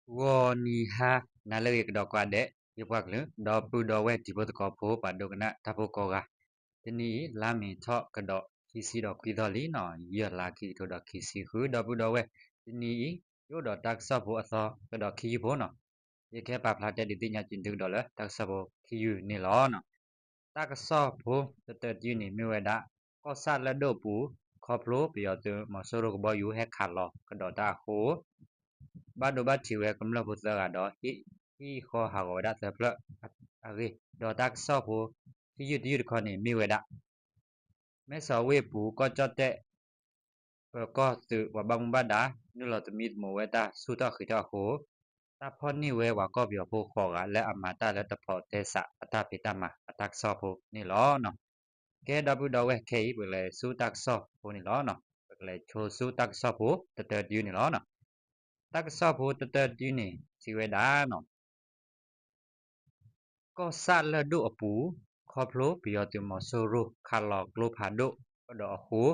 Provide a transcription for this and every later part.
ဂီၤနံၤဟါနၤလၢအဂ့ၤကဒီးကိးဂၤဒဲး ယပှၤကလုာ် ဒီပုၢ်ဒီဝဲၢ်တံၤဖိသကိးဖိ ပှၤဒိကနၣ်တၢ်ဖိကိးဂၤ, တနံၤအံၤ လါမ့ၤထီၣ်ကဒီးခံဆံဒီးခွံသီလံနီၤ, ယဲၢ်လါခံကထိဒီးခံဆံဃု ဒီပုၢ်ဒီဝဲၢ်, တနံၤအံၤ ယအိၣ်ဒီးတၢ်ကစီၣ်ဖိအသီကဒီးခံယုၢ်ဖိနီၤ, ယကဟဲပာ်ဖျါတဲဒုးသ့ၣ်ညါက့ၤသုကဒီးလၢ တၢ်ကစီၣ်ဖိခံယုၢ်န့ၣ်လီၤ. တၢ်ကစီၣ်ဖိတတၢတယုၢ်န့ၣ်မ့ၢ်ဝဲဒၣ် ကီၢ်ဆၣ်လၢၢ်ဒိၣ်အပူၤ ခီဖျိပယီၤသုးမီၤစိရိၤကဘီယူၤဟဲခးလီၤကဒီးတၢ်အဃိ ဘၣ်ဒိဘၣ်ထံးဝဲကမျၢၢ်ဖိသၢဂၤဒီး ဟံၣ်ဃီဟးဂီၤဝဲဒၣ်သၢဖျၢၣ်အဂ့ၢ်, ဒီးတၢ်ကစီၣ်ဖိခံယုၢ်တယုၢ်တခီန့ၣ်မ့ၢ်ဝဲဒၣ် မဲၢ်ဆီးဝ့ၢ်ပူၤကီၢ်ကၠီၣ်တဲၣ် ပၢၤကီၢ်သုးပှၤဘၣ်မူဘၣ်ဒါ နုာ်လီၤသမံသမိးဝဲတၢ်ဆူၣ်ထီၣ်ဃ့ထီၣ်အဃိ တၢ်ဖီၣ်န့ၢ်ဝဲပှၤကီၢ်ပယီၤဖိဃိးဂၤလၢအမၤတၢ်လၢတဖိးသဲစးအတၢ်ဖံးတၢ်မၤအတၢ်ကစီၣ်ဖိန့ၣ်လီၤ. ကဲဒီပုၢ်ဒီဝဲၢ်ခဲအံၤ ပကလဲၤဆူတၢ်ကစီၣ်ဖိန့ၣ်လီၤ. ပကလဲၤဆိဆူတၢ်ကစီၣ်ဖိတတၢတယုၢ်န့ၣ်လီၤ. တၢ်ကစီၣ်ဖိတတၢတယုၢ်န့ၣ် စံးဝဲဒၣ် ကီၢ်ဆၣ်လၢၢ်ဒိၣ်အပူၤ ခီဖျိပယီၤသုးမီၤစိရိၤခးလီၤကျိဖးဒိၣ်ကဒီးအဃိ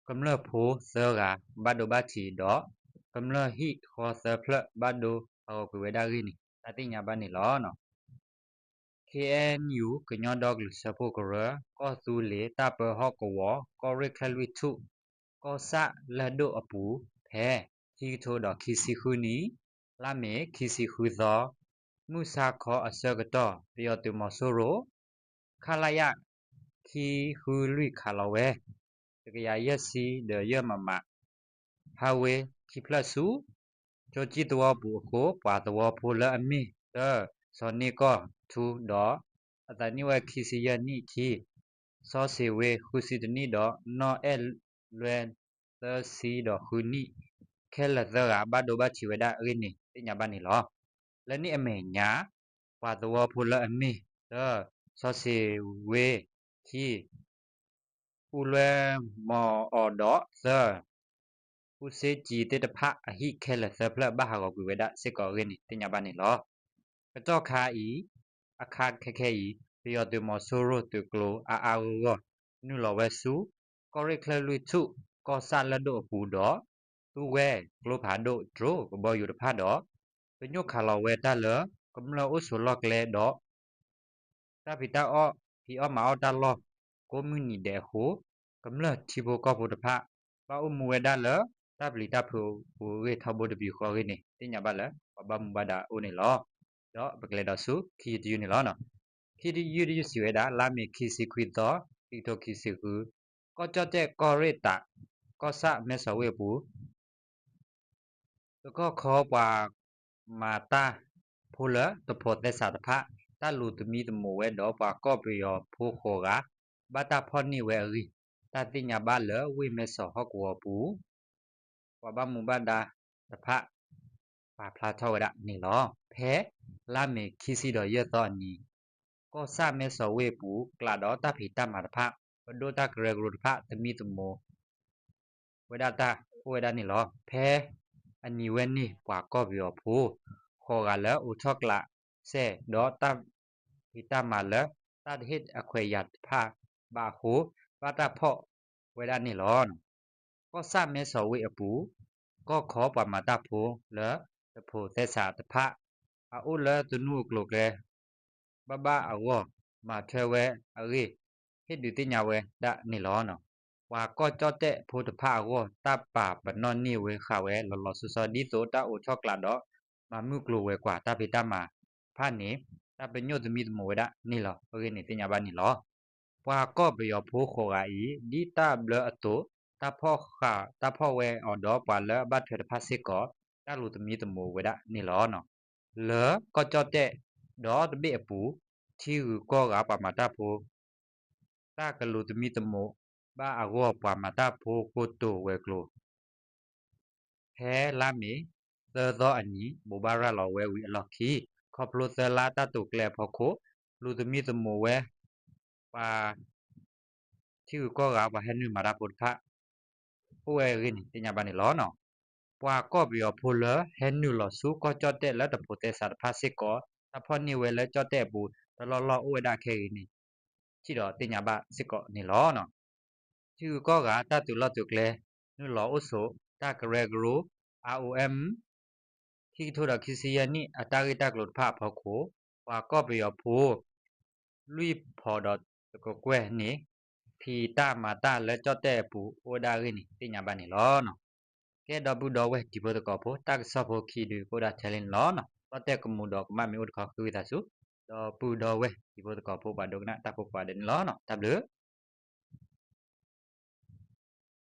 ကမျၢၢ်ဖိသၢဂၤဘၣ်ဒိဘၣ်ထံးဒီး ကမျၢၢ်ဟံၣ်ဃီသၢဖျၢၣ်ဘၣ်ဒိဟးဂီၤကွံာ်ဝဲဒၣ်အဂ့ၢ်န့ၣ် တၢ်သ့ၣ်ညါဘၣ်န့ၣ်လီၤ. ခ့ၣ်အဲၣ်ယူၣ် ကညီဒီကလုာ်စၢဖှိၣ်ကရၢ ကီၢ်သူလ့ၤ တၢ်ပၢဟီၣ်ကဝီၤ ကီၢ်ရ့ၣ်ချၢၣ်လွံၢ်ထူၣ် ကီၢ်ဆၣ်လၢၢ်ဒိၣ်အပူၤ ဖဲခံကထိဒီးခံဆံဃုနံၣ် လါမ့ၤခံဆံဃုသီ မုၢ်ဆါခီအဆၢကတီၢ် ပယီၤသုးမီၤစိရိၤ ခလရ ခံဃုလွံၢ်ခးလီၤဝဲ တကယၤယဲၢ်ဆံဒီးယဲၢ်မမ ဟးဝ့ခံဖျၢၣ်ဆူ ကၠိကံၢ်သဝီပူၤအဃိ ပှၤသဝီဖိလၢအမ့ၢ် တၢ စီၤန့ၢ်ကီၢ်ထူဒီး အသးနံၣ်အိၣ်ဝဲခံဆံယဲၢ်နံၣ်အခံ စီၤစ့ၤဝ့ ဃုဆံတနံၣ်ဒီး နီၢ်အဲၣ်လွဲ သၢဆံဒီးဃုနံၣ် ခဲလၢာ်သၢဂၤ ဘၣ်ဒိဘၣ်ထံးဝဲဒၣ်အဂ့ၢ်န့ၣ် သ့ၣ်ညါဘၣ်န့ၣ်လီၤ. လၢန့ၣ်အမဲာ်ညါ ပှၤသဝီဖိလၢအမ့ၢ် တၢ စီၤစ့ၤဝ့ ခံ အူလွဲမီၤအီၤဒီး သၢ အူစ့ကံသ့ၣ်တဖၣ်အဟံၣ်ခဲလၢာ်သၢဖျၢၣ် ဘၣ်ဟးဂီၤကွံာ်ဝဲဒၣ်စ့ၢ်ကီးအဂ့ၢ်န့ၣ် သ့ၣ်ညါဘၣ်န့ၣ်လီၤ. ကတီၢ်ခါအံၤ အခါခဲခဲအံၤ ပယီၤသုးမီၤစိရိၤသုးကျိၤအါအါဂီၢ်ဂီၢ် နုာ်လီၤဝဲဆူ ကီၢ်ရ့ၣ်ချၢၣ်လွံၢ်ထူၣ် ကီၢ်ဆၣ်လၢၢ်ဒိၣ်အပူၤဒီး သူဝဲကျိဖးဒိၣ်တြိကဘီယူၤတဖၣ်ဒီး ပညိၣ်ခးလီၤဝဲတၢ်လၢ ကမျၢၢ်အိၣ်ဆိးလီၢ်ကျဲဒီး တၢ်ဖံးတၢ်အီၣ် ဖံးအီၣ်မၤအီၣ်တၢ်လီၢ် ကိးမုၢ်နံၤဒဲးအဃိ ကမျၢၢ်ထံဖိကီၢ်ဖိတဖၣ် ဘၣ်အိၣ်မူဝဲဒၣ်လၢ တၢ်ပျံၤတၢ်ဖုးအပူၤအဂ့ၢ်ထီဘိတပယူာ်ဃီအဂ့ၢ်န့ၣ် သ့ၣ်ညါဘၣ်လၢ ပှၤဘၣ်မူဘၣ်ဒါအိၣ်န့ၣ်လီၤ. ဒီးပကလဲၤဒီးဆူခံယုၢ်တယုၢ်န့ၣ်လီၤ. ခံယုၢ်တယုၢ်စံးဝဲဒၣ် လါမ့ၤခံဆံခွံသီ ခံကထိခံဆံဃု ကီၢ်ကၠီၣ်တဲၣ်ကီၢ်ရ့ၣ်တး ကီၢ်ဆၣ်မဲၢ်ဆီးဝ့ၢ်အပူၤ တကီၢ်ခီပှၤမၤတၢ်ဖိလၢတဖိးသဲစးတဖၣ် တၢ်လူၤသမံသမိးဝဲဒီးပှၤကီၢ်ပယီၤဖိဃိးဂၤ ဘၣ်တၢ်ဖီၣ်န့ၢ်ဝဲအဂ့ၢ် တၢ်သ့ၣ်ညါဘၣ်လၢဝ့ၢ်မဲၢ်ဆီးဟီၣ်ကဝီၤပူၤ ပှၤဘၣ်မူဘၣ်ဒါတဖၣ် ပာ်ဖျါထီၣ်ဝဲဒၣ်န့ၣ်လီၤ. ဖဲလါမ့ၤခံဆံဒီးယဲၢ်သီအနံၤ ကီၢ်ဆၣ်မဲၢ်ဆီးဝ့ၢ်အပူၤ ကျးဒီးတၢ်ဖံးတၢ်မၤတဖၣ် ပဒိၣ်တၢ်ကရၢကရိတဖၣ် သမံသမိး ဝဲဒၣ်တၢ်အိၣ်ဝဲဒၣ်န့ၣ်လီၤ. ဖဲအနံၤဝဲန့ၣ် ပှၤကီၢ်ပယီၤဖိ ဃိးဂၤလၢအိးထီၣ်ကျးစဲၣ် ဒီးတၢ်ဖံးတၢ်မၤလၢ တၢ်တဟ့ၣ်အခွဲးယာ်တဖၣ်ဘၣ်အဃိ ဘၣ်တၢ်ဖီၣ်ဝဲဒၣ်န့ၣ်လီၤ. ကီၢ်ဆၣ်မဲၢ်ဆီးဝ့ၢ်အပူၤ ကီၢ်ခီပှၤမၤတၢ်ဖိလၢတဖိးသဲစးတဖၣ် အအိၣ်လၢသနူအကျိၤအကျဲ ဘၣ်ဘၣ်အဂီၢ် မၤထွဲဝဲအဂ့ၢ် ဟ့ၣ်ဒုးသ့ၣ်ညါဝဲဒၣ်န့ၣ်လီၤ. ပှၤကီၢ်ကၠီၣ်တဲၣ်ဖိတဖၣ်အဂီၢ် တၢ်ပာ်ပနီၣ်န့ၢ်ဝဲဃာ်ဝဲလီၤလီၤဆီဆီ ဒ်သိးတၢ်အိးထီၣ်ကျးဒီး မၤမုၢ်ကျိၤဝဲၤကွာ်တၢ်ဖံးတၢ်မၤတဖၣ်န့ၣ် တၢ်ပညိၣ်သမံသမိးဝဲဒၣ်န့ၣ်လီၤ. အဂ့ၢ်န့ၣ်သ့ၣ်ညါဘၣ်န့ၣ်လီၤ. ပှၤကီၢ်ပယီၤဖိဃိးဂၤအံၤ ဒ်တၢ်ဘျၢအသိး တၢ်ဖီၣ်ဃာ်တၢ်ဖီၣ်ဝဲအီၤဒီးပှၤလၢအဘၣ်ထွဲတဖၣ်စ့ၢ်ကီး တၢ်လူၤသမံသမိးဝဲဒၣ်န့ၣ်လီၤ. လၢကီၢ်ကၠီၣ်တဲၣ်ဒီတဘ့ၣ်အပူၤ ထံဂုၤကီၢ်ဂၤပှၤမၤတၢ်ဖိ တၢ်ကလူၤသမံသမိးဘၣ်အဂီၢ် ပှၤမၤတၢ်ဖိကိတိာ်ဝဲၤကျိၤ ဖဲလါမ့ၤ သၢသီအနံၤ ဘိးဘၣ်ရၤလီၤဝဲဝံၤအလီၢ်ခံ ခီဖျိသၢလါတၢ်တိာ်ကျဲအဖီခိၣ် လူၤသမံသမိးဝဲ ပှၤ ထံဂုၤကီၢ်ဂၤ ပှၤဟဲနုာ်မၤတၢ်ဖိတဖၣ် အိၣ်ဝဲအဂ့ၢ်န့ၣ် သ့ၣ်ညါဘၣ်န့ၣ်လီၤ. ပှၤကီၢ်ပယီၤဖိလၢဟဲနုာ်လီၤဆူကီၢ်ကၠီၣ်တဲၣ်လၢတဖိးသဲစးတဖၣ်စ့ၢ်ကီး တၢ်ဖီၣ်န့ၢ်ဝဲလၢကၠီၣ်တဲၣ်အပူၤ တလီၢ်လီၢ်အိၣ်ဝဲဒၣ်ခဲအံၤန့ၣ် ထံၣ်ဒီးသ့ၣ်ညါဘၣ်စ့ၢ်ကီးန့ၣ်လီၤ. ထံဂုၤကီၢ်ဂၤ တၢ်သုးလီၢ်သုးကျဲ နုာ်လီၤအိၣ်ဆိး တၢ်ကရၢကရိ R O M K ခံကထိဒီးခံဆံယဲၢ်နံၣ် အတၢ်ဂ့ၢ်တၢ်ကျိၤတဖၣ်အဖီခိၣ် ပှၤကီၢ်ပယီၤဖိ လွံၢ်ဖီဒီးတကကွဲၢ်န့ၣ် ဖံးတၢ်မၤတၢ်လၢကၠီၣ်တဲၣ်အပူၤအိၣ်ဝဲဒၣ်အဂ့ၢ်န့ၣ် သ့ၣ်ညါဘၣ်န့ၣ်လီၤ. ကဲ ဒီပုၢ်ဒီဝဲၢ်တံၤဖိသကိးဖိ တၢ်ကစီၣ်ဖိခံဒုကအိၣ်ဒၣ်ထဲလၢန့ၣ်လီၤ. ဘၣ်တဲကမူးဒီးကမၣ်မ့ၢ်အိၣ်တခီ ဃ့ဝံသးစူၤ ဒီပုၢ်ဒီဝဲၢ်တံၤဖိသကိးဖိ ပှၤဒိကနၣ်တၢ်ဖိကိးဂၤဒဲးန့ၣ်လီၤ. တၢ်ဘျုး